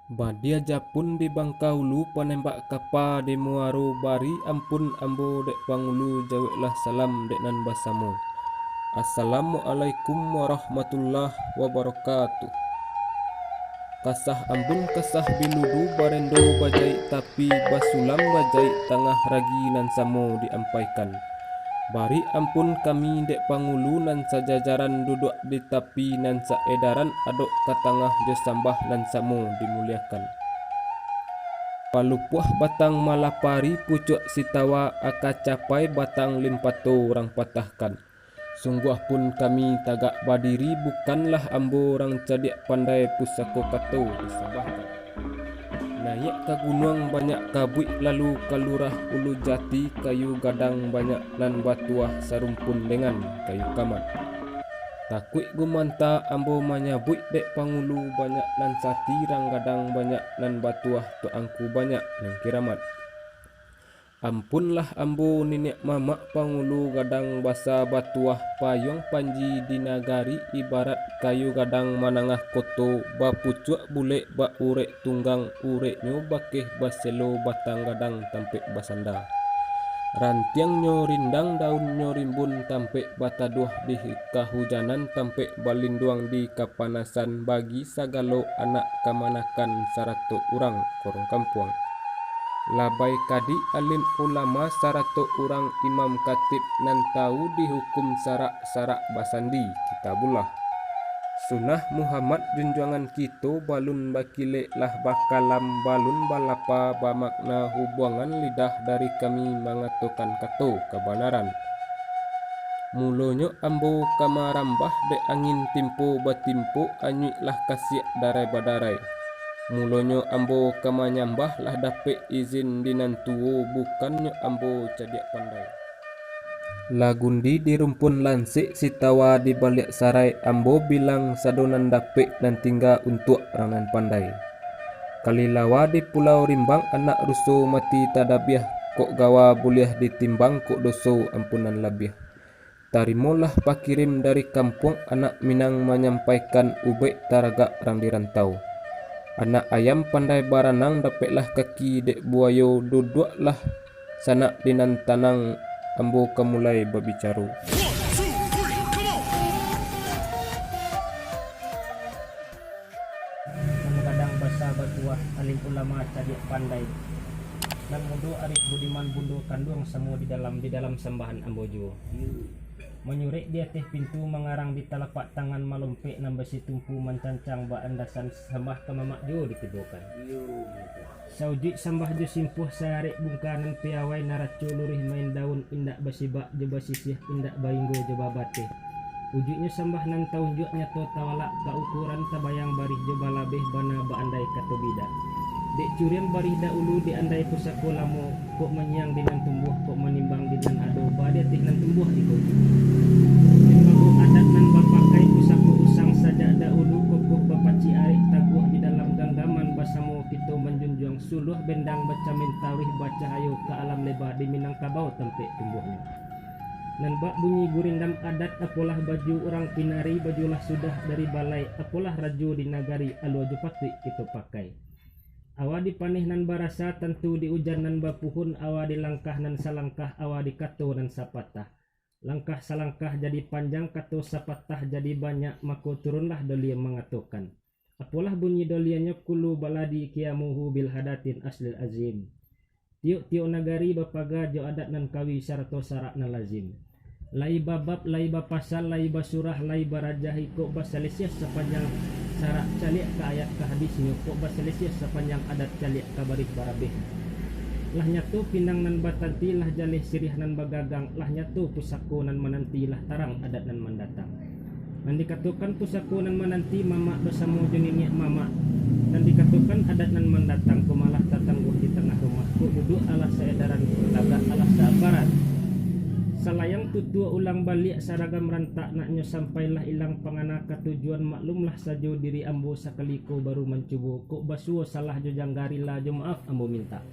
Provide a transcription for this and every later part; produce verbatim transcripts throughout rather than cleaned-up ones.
Badia japun di Bangkaulu, panembak kapa di Muaro, bari ampun ambo dek pangulu, jaweklah salam dek nan basamo. Assalamualaikum warahmatullahi wabarakatuh. Kasah ambun kasah biludu, barendo bajaik tapi, basulam bajaik tangah ragi nan samo diampaikan. Bari ampun kami dek pangulu nan sajajaran, duduak di tapi nan saedaran, adok ka tangah jo sambah nan samo dimuliakan. Palupuah batang malapari, pucuak sitawa aka capai, batang limpato urang patahkan. Sungguah pun kami tagak badiri, bukanlah ambo urang cadiak pandai, pusako kato disambahkan. Naiak ka gunuang banyak kabuik, lalu ka lurah Ulu Jati, kayu gadang banyak nan batuah, sarumpun dengan kayu kamat. Takuik gumanta ambo manyabuik, dek pangulu banyak nan sati, rang gadang banyak nan batuah, tuangku banyak nan kiramat. Ampunlah ambo niniak mamak, pangulu gadang basa batuah, payuang panji di nagari, ibarat kayu gadang manangah koto, bapucuak bulek bak urek tunggang, ureknyo bakeh baselo, batang gadang tampek basanda. Rantiangnyo rindang, daunnyo rimbun, tampek bataduah di kahujanan, tampek balinduang di kapanasan, bagi sagalo anak kamanakan, sarato urang korong kampuang. Labai kadi alim ulama, sarato urang imam katib, nan tawu di hukum sarak, sarak basandi Kitabullah. Sunnah Muhammad junjuangan kito, balun bakilek lah bakalam, balun balapa bamakna, hubuangan lidah dari kami mangatokan kato kabanaran. Mulonyo ambo ka marambah, dek angin timpo batimpo, anyuik lah kasiak darai badarai. Mulonyo ambo ka manyambah, lah dapek izin di nan tuwo, bukannyo ambo cadiak pandai. Lagundi di rumpun lansek, sitawa di baliak sarai, ambo bilang sado nan dapek, nan tingga untuak rang nan pandai. Kalilawa di Pulau Rimbang, anak ruso mati tadabiah, kok gawa buliah ditimbang, kok doso ampunan labiah. Tarimolah pakirim dari kampuang, anak Minang manyampaikan, ubek taragak rang di rantau. Anak ayam pandai baranang, dapeklah kaki dek buayo, duduaklah sanak di nan tanang, ambo ka mulai babicaro. Nan gadang basa batuah, alim ulama cadiak pandai. Nan mudo arif budiman, bundo kanduang samo di dalam, di dalam sambahan ambo juo. Manyurek di ateh pintu, mangarang di talapak tangan, malompek nan basitumpu, mancancang baandasan, sambah ka mamak juo ditibokan. Saujuik sambah jo simpuah, saarek bungka nan piawai, naraco luruih main daun, indak basibak jo basisiah, indak bainggo jo babateh. Ujuiknyo sambah nan taunjuak, nyato tawalak ka ukuran, tabayang barih jo balabeh, bana baandai kato bidak. Dek curiang barih daulu, dek andai pusako lamo, kok manyiang di nan tumbuah, kok manimbang di nan ado, baa di ateh nan tumbuah di kojo. Tembago adat nan bapakai, pusako usang sajak daulu, kokoh bapacik arek, taguah di dalam ganggaman, basamo kito manjunjuang, suluah bendang bacamin taruih, bacahayo ka alam leba, di Minangkabau tampek tumbuahnyo. Nan bak bunyi gurindam adat, apolah baju urang pinari, bajulah sudah dari balai, apolah rajo di nagari, alua jo patuik kito pakai. Awa di paneh nan barasa, tantu di ujan nan bapuhun, awa di langkah nan salangkah, awa di kato nan sapatah. Langkah salangkah jadi panjang, kato sapatah jadi banyak, mako turunlah dolia mangatokan. Apolah bunyi dolianyo, kulu baladi qiyamuhu bil hadatin aslil azim. Tiok-tiok nagari bapaga jo adat nan kawi sarato sarak nan lazim. Lai babab, lai bapasal, lai basurah, lai barajahi, kok basalisiah sapanjang sarak, caliak ka ayat ka hadisnyo, kok basalisiah sapanjang adat, caliak ka barih barabeh. Lah nyato pinang nan batanti, lah jaleh siriah nan bagagang, lah nyato pusako nan mananti, lah tarang adat nan mandatang. Nan dikatokan pusako nan mananti, mamak basamo jo niniak mamak. Nan dikatokan adat nan mandatang, ko malah tatangguah di tangah rumah, kok duduak alah saedaran, kok tagak alah saamparan. Salayang tutua ulang baliak, saragam rantak naknyo sampai, lah ilang pangana ka tujuan, maklumlah sajo diri ambo, sakali ko baru mancubo, kok basuo salah jo jangga, rila jo maaf ambo mintak.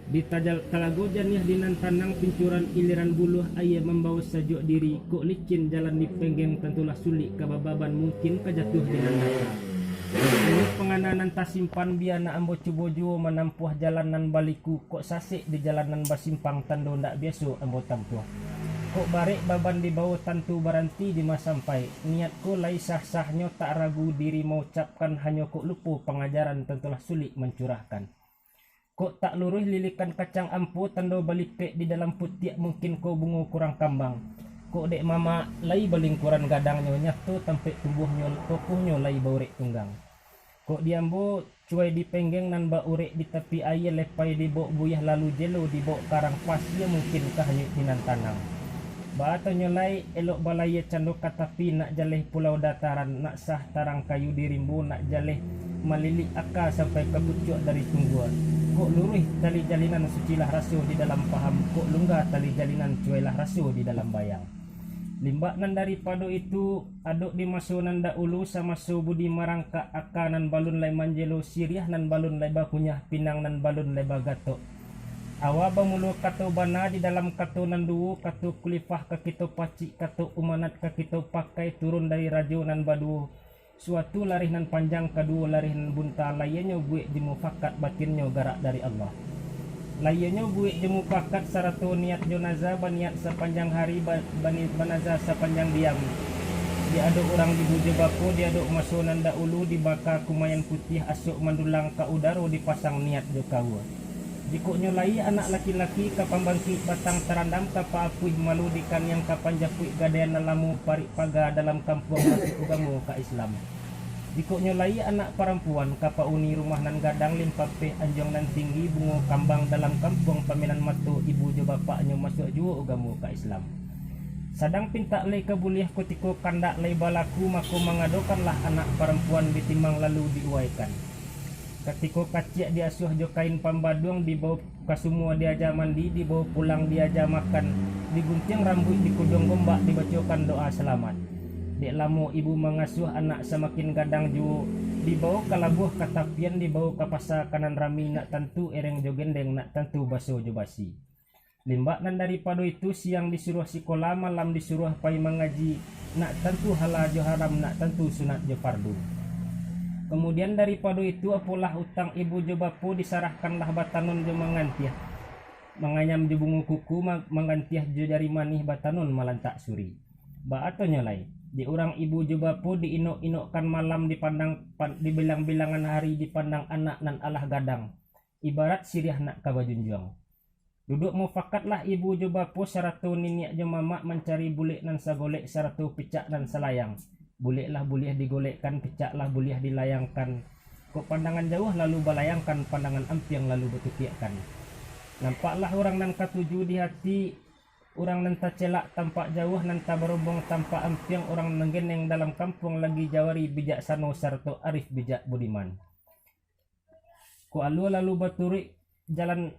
Di tajal-, talago janiah di nan tanang, pincuran iliran buluah, aia mambawo sajuak diri, kok licin jalan di penggeng, tantulah sulik ka bababan, mungkin ka jatuah di nan data. Inyo pangana Nan tasimpan bia nak ambo cubo juo manampuah jalan nan baliku, kok sasek di jalan nan basimpang tando ndak biaso ambo tampuah. Kok barek baban dibawo tantu baranti di ma sampai, niat ko lai sah-sahnyo tak ragu diri maucapkan, hanyo kok lupo pangajaran tantulah sulik mancurahkan. Kok tak luruih lilikan kacang ampo tando balipek di dalam putiak mungkin ko bungo kurang kambang. Kok dek mamak lai balingkuran gadangnyo nyato tampek tumbuahnyo tokohnyo lai baurek tunggang. Kok di ambo cuai di penggeng nan baurek di tapi aia lepai dibawok buyah lalu jelo dibawok karang pasia mungkin ka hanyuik di nan tanang. Baatonyo lai elok balayia cando ka tapi nak jaleh pulau dataran nak sah tarang kayu di rimbo nak jaleh malilik aka sampai ka pucuak dari tunggua. Kok luruih tali jalinan sucilah raso di dalam paham kok lungga tali jalinan cuailah raso di dalam bayang. Limbak nan daripado itu, adok di maso nan dahulu, samaso budi marangkak aka nan balun lai manjelo, siriah nan balun lai bakunyah, pinang nan balun lai bagatok. Awa bamulo kato bana di dalam kato nan duo, kato kulifah ka kito pacik, kato umanat ka kito pakai, turun dari rajo nan baduo, suatu larih nan panjang, kaduo larih nan bunta, lahianyo buek jo mufakat, batinnyo garak dari Allah. Lahianyo buek jo mufakat sarato niat jo naza, baniat sapanjang hari, ba-, bani-, banaza sapanjang diam. Di adok urang ibu jo bapo, di adok maso nan dahulu, di baka kumayan putiah, asok mandulang ka udaro, dipasang niat jo kaua. Jikoknyo lai anak laki-laki ka pambangkik batang tarandam, ka paapuih malu di kaniang, ka panjapuik gadaian nan lamo parik paga dalam kampuang masuk ugamo ka Islam. Jikoknyo lai anak parampuan ka pauni rumah nan gadang, limpapeh anjuang nan tinggi, bungo kambang dalam kampuang paminan mato ibu jo bapaknyo masuak juo ugamo ka Islam. Sadang pintak lai ka buliah kutiko kandak lai balaku, mako mangadokanlah anak parampuan ditimbang lalu diuwaikan. Katiko kaciak diasuah jo kain pambaduang, dibawo ka sumua diaja mandi, dibawo pulang diaja makan, diguntiang rambuik, dikuduang gombak, dibacokan doa salamaik. Dek lamo ibu mangasuah anak samakin gadang juo, dibawo ka labuah ka tapian, dibawo ka pasa ka nan rami, nak tantu ereng jo gendeng, nak tantu baso jo basi. Limbak nan daripado itu, siang disuruah sikola, malam disuruah pai mangaji, nak tantu halal jo haram, nak tantu sunat jo fardu. Kamudian daripado itu, apolah utang ibu jo bapo, disarahkanlah batanon jo mangantiah, manganyam jo bungo kuku, ma-, mangantiah jo jari manih, batanon malantak suri. Baatonyo lai, di urang ibu jo bapo, diinok-inokkan malam, dipandang pan-, dibilang-bilangan hari, dipandang anak nan alah gadang, ibarat siriah nak ka bajunjuang. Duduak mufakatlah ibu jo bapo sarato niniak jo mamak mancari bulek nan sagolek sarato picak nan salayang. Buleklah buliah digolekkan, picaklah buliah dilayangkan. Kok pandangan jauah lalu balayangkan, pandangan ampiang lalu batukiakkan. Nampaklah urang nan katuju di hati, urang nan tacelak tampak jauah, nan tabarombong tampak ampiang, urang nan geneng dalam kampuang lagi jawari, bijaksano sarato arif bijak budiman. Kok alua lalu baturuik jalan,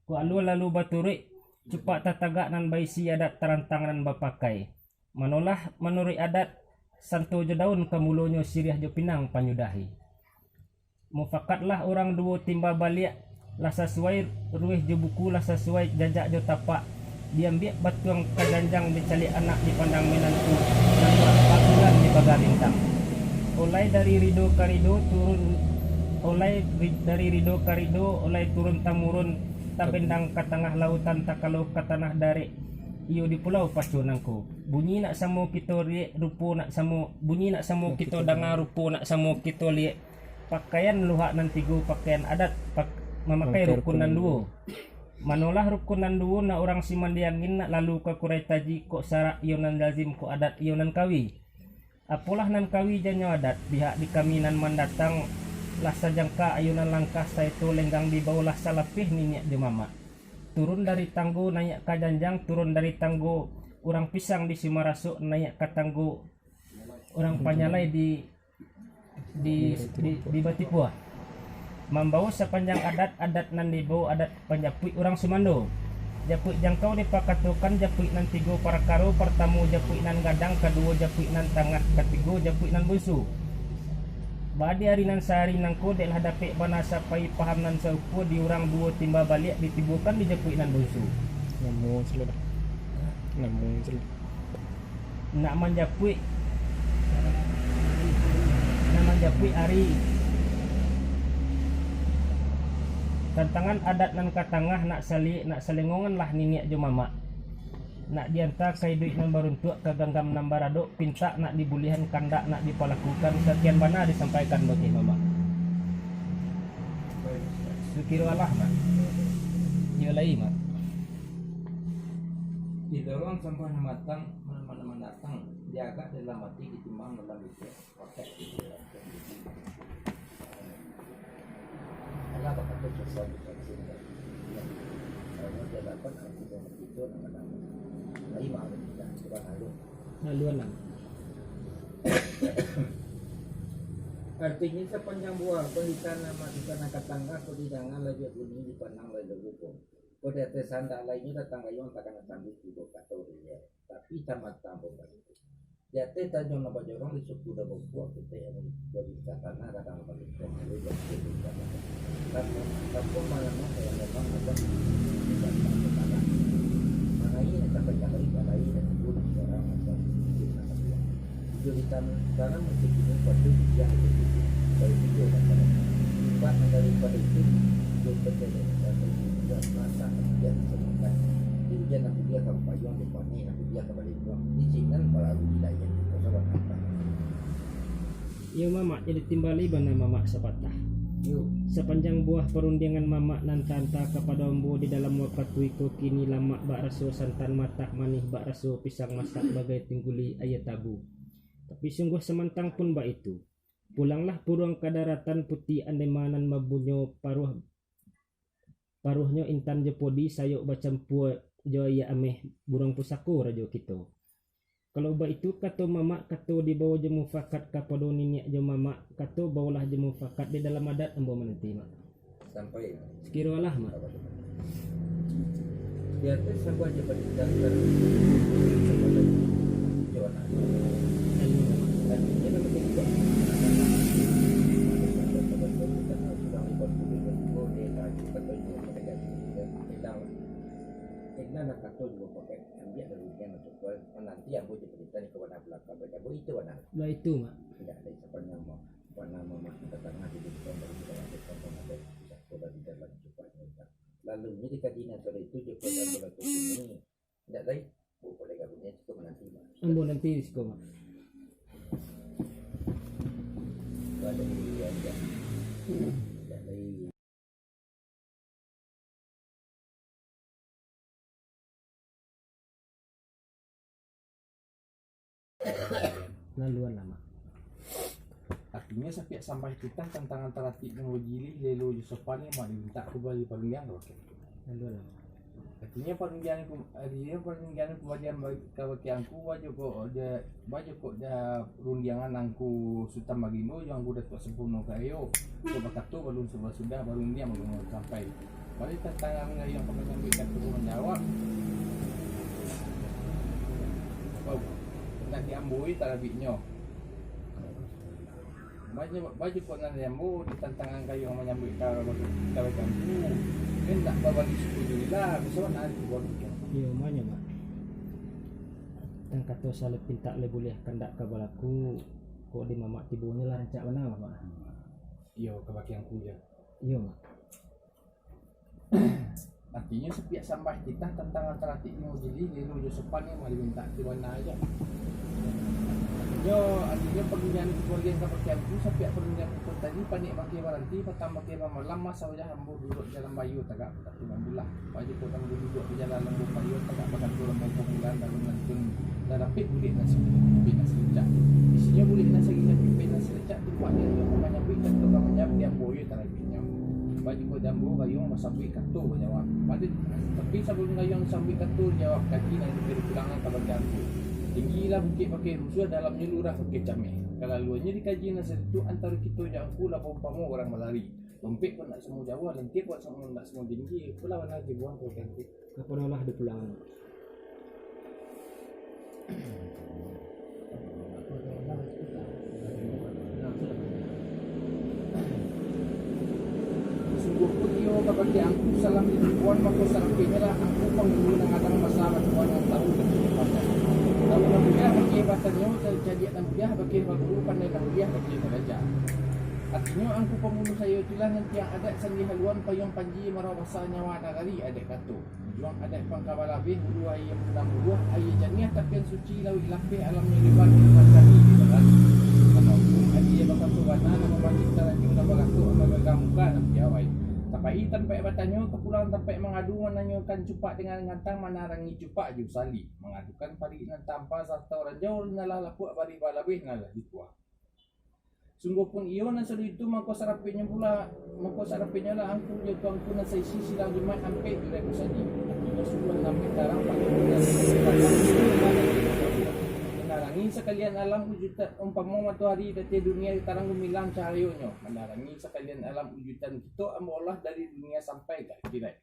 kok alua lalu baturuik, cupak tatagak nan baisi adat tarantang nan bapakai. Manolah manuruik adat, santo jo daun kamulonyo, siriah jo pinang panyudahi. Mufakatlah urang duo timba baliak, lah sasuai ruih jo buku, lah sasuai jajak jo tapak. Diambiak batuang ka janjang, dicaliak anak dipandang minantu, nan ba-, babulan di paga bintang. Olai dari rido ka rido turun, olai ri-, dari rido ka rido, olai turun tamurun, tabendang ka tangah lautan, takalo ka tanah darek, iyo di pulau Paco nangko. Bunyi nak samo kito liek, rupo nak samo, bunyi nak samo kito danga, rupo nak samo kito liek. Pakaian luhak nan tigo, pakaian adat, pak-, mamakai rukun nan duo. Manolah rukun nan duo, nak urang Simandiangin, nak lalu ka Kurai Taji, kok sarak iyo nan lazim, kok adat iyo nan kawi. Apolah nan kawi janyo adat, pihak di kami nan mandatang, lah sajangka ayunan langkah, saeto lenggang dibawolah salapeh niniak jo mamak. Turun dari tanggo, naiak ka janjang, turun dari tanggo urang pisang di Simarasok, naiak ka tanggo urang panyalai di, di, di, di Batipuah. Mambawo sapanjang adat, adat nan dibawo adat panjapuik urang sumando. Japuik jangkau dipakatokan japuik nan tigo parakaro, partamo japuik nan gadang, kaduo japuik nan tangah, katigo japuik nan bunsu. Baa di ari nan sahari nangko, dek lah dapek bana sapai paham nan sarupo di urang duo timba baliak ditibokan di japuik nan bunsu. Namo sudah. Namo sudah. Nak manjapuik, nak manjapuik ari, Tantangan adat nan ka tangah nak saliek, nak salengonganlah niniak jo mamak. Nak dianta ka iduik nan baruntuak, ka ganggam nan baradok, pintak nak dibuliahan, kandak nak dipalakukan, sakian bana disampaikan bakeh mamak. Sukiro alah, Mak. Iyo lai, Mak. Di dalam sampah nan matang, mana-mana manatang, diagak dalam ati, ditimbang dalam bibia. Alah bakato susah bukan cinta. Kalau dia dapat, aku dan kita nama-nama. Lain mah kita, kita lalu. Laluan lah. Artinyo, sapanjang buah, ko di tanah, mak, di tanah katangah, ko di dangan, lajuak kuning, dipandang, lalu rupo. Ko di ateh sandak, lainyo datang gayuang, takana sambil tibo kato dia. Tapi tamat tambah baitu. Di ateh tanjuang nan bajorong, di suku nan bakuak, kito yang babincang tanah, kadang babincang malu, di ateh bincang tanah. Kampung, kampung manano yang memang macam bincang tanah. Mangai yang sampai kamari, balai dan timbul di orang macam bincang tanah. Tujuh di tan-, tanah musik ini, pasti dia ada tujuh. Baik itu yang tanah. Lipat daripada itu, tujuh persen yang tanah itu juga masa dia disebutkan. Di ujian aku dia kalau payung, di panik aku dia kembali pulang. Di sinan baru dilayani pesawat apa. Iyo, Mamak, jadi timbali bana Mamak sapatah. Yo. Sapanjang buah parundiangan Mamak nan taanta kapado ambo di dalam wakatu iko kini lamak bak raso santan, matak manih bak raso pisang, masak bagai tingguli aia tabu. Tapi sungguah samantang pun baitu, pulanglah puruang ka daratan, putiak andema nan mambunyo paruah, paruahnyo intan jo podi, sayok bacampua jo aia ameh, buruang pusako rajo kito. Kalau baitu kato Mamak, kato dibawo jo mufakat kapado niniak jo mamak, kato bawolah jo mufakat di dalam adat ambo mananti, Mak. Sampai. Sakiro alah, Mak. Di ateh sabuah jabatan dasar, jabatan jabatan. Artinya, nama tinggi. Enak nak kato juga pakai, ambiak dari dia untuk kau, menanti ambo je perintah ni ke warna belakang, baca ambo itu warna. Lah itu, Mak. Tidak ada sapanjang, Mak. Warna Mamak ke tangah, jadi bukan dari dalam, bukan dari dalam, cepat minta. Lalu ni dikaji nan sore itu, je kau dah berlaku sini. Tidak lain. Bukan lagi aku ni, cukup menanti, Mak. Ambo nanti di siko, Mak. Kau ada di dia, tidak. Tidak lain. Laluan lah, Mak. Artinyo, sapiak sambah titah, tantangan taratik nan bajilih, lelo jo sopan, Mak, dimintak kembali parundiang, oke. Laluan lah, Mak. Artinyo, parundiang ku, artinyo, parundiang ku bagian ba-, ka bakeh angku, bajo kok ja-, bajo kok ja rundiangan angku Sutan Bagindo jo angku Datuak Sampono Kayo. Kok bakato balun sudah-sudah, barundiang balun sampai. Mari tantangan gayuang ka manyambuik, kato ka manjawab. Nak diamboi tarabiknyo. Baju, baju kok nan diambo di tantangan gayuang manyambuik ka, ka bagambu. Indak babali syukur diri lah, biso nanti buat. Iyo, manya, Mak. Kan kato salah pintak lai buliah, kandak ka balaku, kok di Mamak tibonyo lah rancak bana, Mak. Iyo, ka bakeh angku, iyo. Iyo, Mak. Artinyo, sapiak sambah titah, tantangan taratik nan bajilih, lelo jo sopan, Mak, dimintak di bana aja. Yo, artinyo, parundiangan di kuburan ka bakeh angku, sapiak parundiangan di kuburan tadi, panek bakeh baranti, patang bakeh bamalam, masa wajah ambo duduak jalan bayo tagak, tapi mambulah. Baju kok ambo duduak di jalan lambo payo, tagak bakato lambo pamulaan, dalam lantun, lah dapek bulek nan si-, pipek nan silicak. Isinyo bulek nan sagigihan, pipek nan silicak, tumpak di lantun, ka manyambuik kato ka manjawab, di ambo yo tarabiknyo. Baju kok ambo gayuang basambuik kato bajawab. Pado, tapi sabalun gayuang sambuik kato dijawab, kaji nan dibari pulangan ka bakeh angku. Tinggilah bukik bakeh rusuah, dalamnyo lurah bakeh cameh. Kalaluannyo dikaji nan satu tu, antaro kito jo angku lah paumpamo urang balari. Dompet kok ndak samo jauah, lengkek kok samo, ndak samo tinggi, itulah warna dibuang kok cantik. Kapadolah di pulangan. Sungguah pun iyo kabake angku salam di tuan, mako sarampinyo lah angku panghulu nan gadang basa batuan nan tahu dan pandai. Tahu nan buliah bagi batannyo, cadiak nan buliah bagi baguru, pandai nan buliah bagi baraja. Artinyo, angku pambuluah sayo tu lah nan tiang adaik sandi haluan payuang panji marau basa nyawa nagari, adaik kato. Juang adaik pangka balabeh, hulu aia mundang buluah, aia janiah tapian suci, lauik lapeh, alamnyo lebar, nikmat kami di dalam. Karano hukum adia bakato bana, nan mambagi taranjang nan bagatok, nan magagang muka nan piawai. Tapaik tampaik batanyo, tapulang tampaik mangadu, mananyokan cupak dengan gantang, manarangi cupak jo usali, mangadukan parik nan tampa, sarato ranjau nan lah lapuak, barih balabeh nan lah dituah. Sungguahpun iyo nan sado itu, mako sarapeknyo pula, mako sarapeknyo lah angku jo tuanku nan saisi silang Jumaik ampek jurai musadi. Artinyo subuah nan ampek tarang, pagi nan manarangi sakalian alam ujutan, umpamo matoari di ateh dunia tarang gumilang cahayonyo, manarangi sakalian alam ujutan kito ambo Allah dari dunia sampai ka akhirat.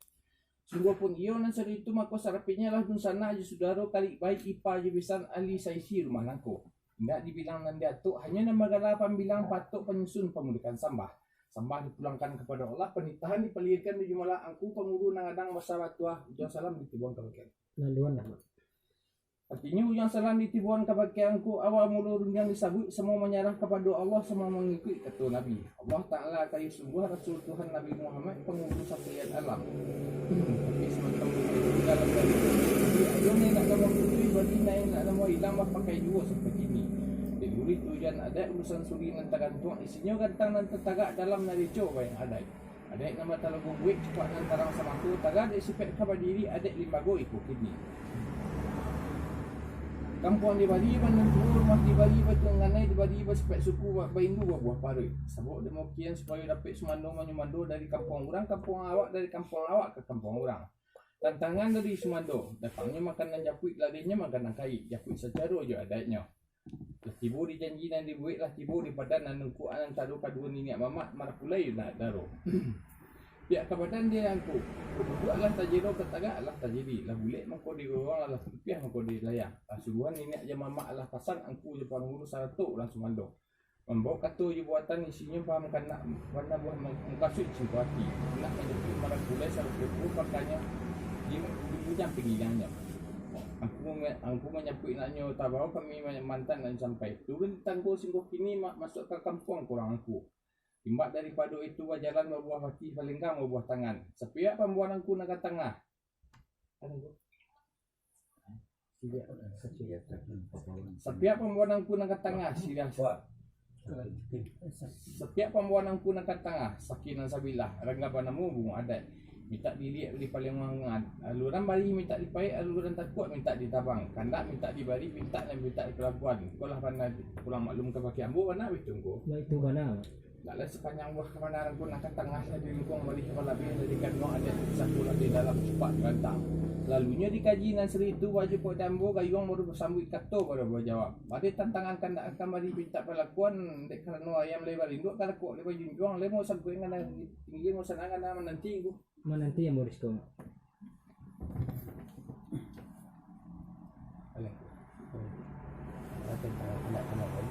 Sungguahpun iyo nan sado itu, mako sarapeknyo lah dunsanak jo sudaro, karik baik, ipa jo bisan, ahli saisi rumah nangko. Indak dibilang nan diatok, hanyo nan bagala pambilang, patok panyusun, pamulikan sambah. Sambah dipulangkan kapado Allah, panitahan dipalihirkan di jumalah angku pangulu nan gadang basa batuah, ujuang salam ditibuang ka bakeh. Laluan lah, Mak. Artinyo, ujuang salam ditibuang ka bakeh angku, awal mulo rundiang disabuik, samo manyarah kapado Allah, samo mangikuik kato Nabi. Allah Ta'ala kayu sungguah, Rasul Tuhan Nabi Muhammad, pangulu sakalian alam. Tapi samantang itu dalam dari itu, ayo nan nak namo putuih, bali nan nak namo ilang, bapakai juo sampai kini. Di gurih tujuan adaik, urusan suri nan tagantuang, isinyo gantang nan tatagak, dalam nan rico bayang adaik. Adaik nan batalago buek, cupak nan tarang samato, taga dek sipek ka badiri, adaik limbago iko kini. Kampuang dibari banan tuo, rumah dibari batungganai, dibari basipek suku, ba-, baindu babuah paruik. Sabab demikian, supayo dapek sumando manyumando dari kampuang urang, kampuang awak dari kampuang awak ka kampuang urang. Tantangan dari sumando, datangnyo makanan japuik, ladehnyo makanan kaik, japuik sacaro jo adaiknyo. Lah tibo di janji nan dibuek, lah tibo di padan nan ungkuak, antaro kaduo niniak mamak, marapulai nak daro. Pihak ka padan di angku, duduak lah tajero, ka tagak lah tajadi, lah bulek mangko digorong, lah tapiah mangko dilayang. Lah suruhan niniak jo mamak, lah pasan angku jo pangulu sarato urang sumando. Mambaok kato jo buatan, isinyo paham kanak, bana buah mukasuik cinta ati. Nak manjapuik marapulai sarato pakanyo di, di bujang pinggirangnyo. Angku ma-, angku manjapuik naknyo, tabao kami ma-, mantan nan sampai. Turun di tanggo singgo kini, ma-, masuak ka kampuang kurang angku. Timbak daripado itu, bajalan babuah pati, palenggang babuah tangan. Sapiak pambuahan angku nan ka tangah. Sapiak pambuahan angku nan ka tangah, siriah. Sapiak pambuahan angku nan ka tangah, sakih nan sabilah, rangga banamo bungo adaik. Mintak diliek di palenggang, aluran barih mintak dipaek, aluran takuak mintak ditabang, kandak mintak dibari, pintak nan mintak dipalakuan. Ko lah bana pulang maklum kabake ambo, bana bitu ko. Baitu bana. Nak lah sapanjang buah kabanaran ko nan ka tangah, lah dilingkuang barih ka balabeh, lah dikanuang adaik satu, lah di dalam cupak gantang. Lalunyo dikaji nan sari tu, baju kok dambo gayuang baru basambuik kato baru bajawab. Ado tantangan kandak akan bari pintak palakuan, dek karano ayam lai barinduak, karakok lai bajunjuang, lai mau sagueng kana tinggi, mau sanang kana mananti ko. Mananti ambo di situ, Mak. Alah. Alah, tentang anak-anak.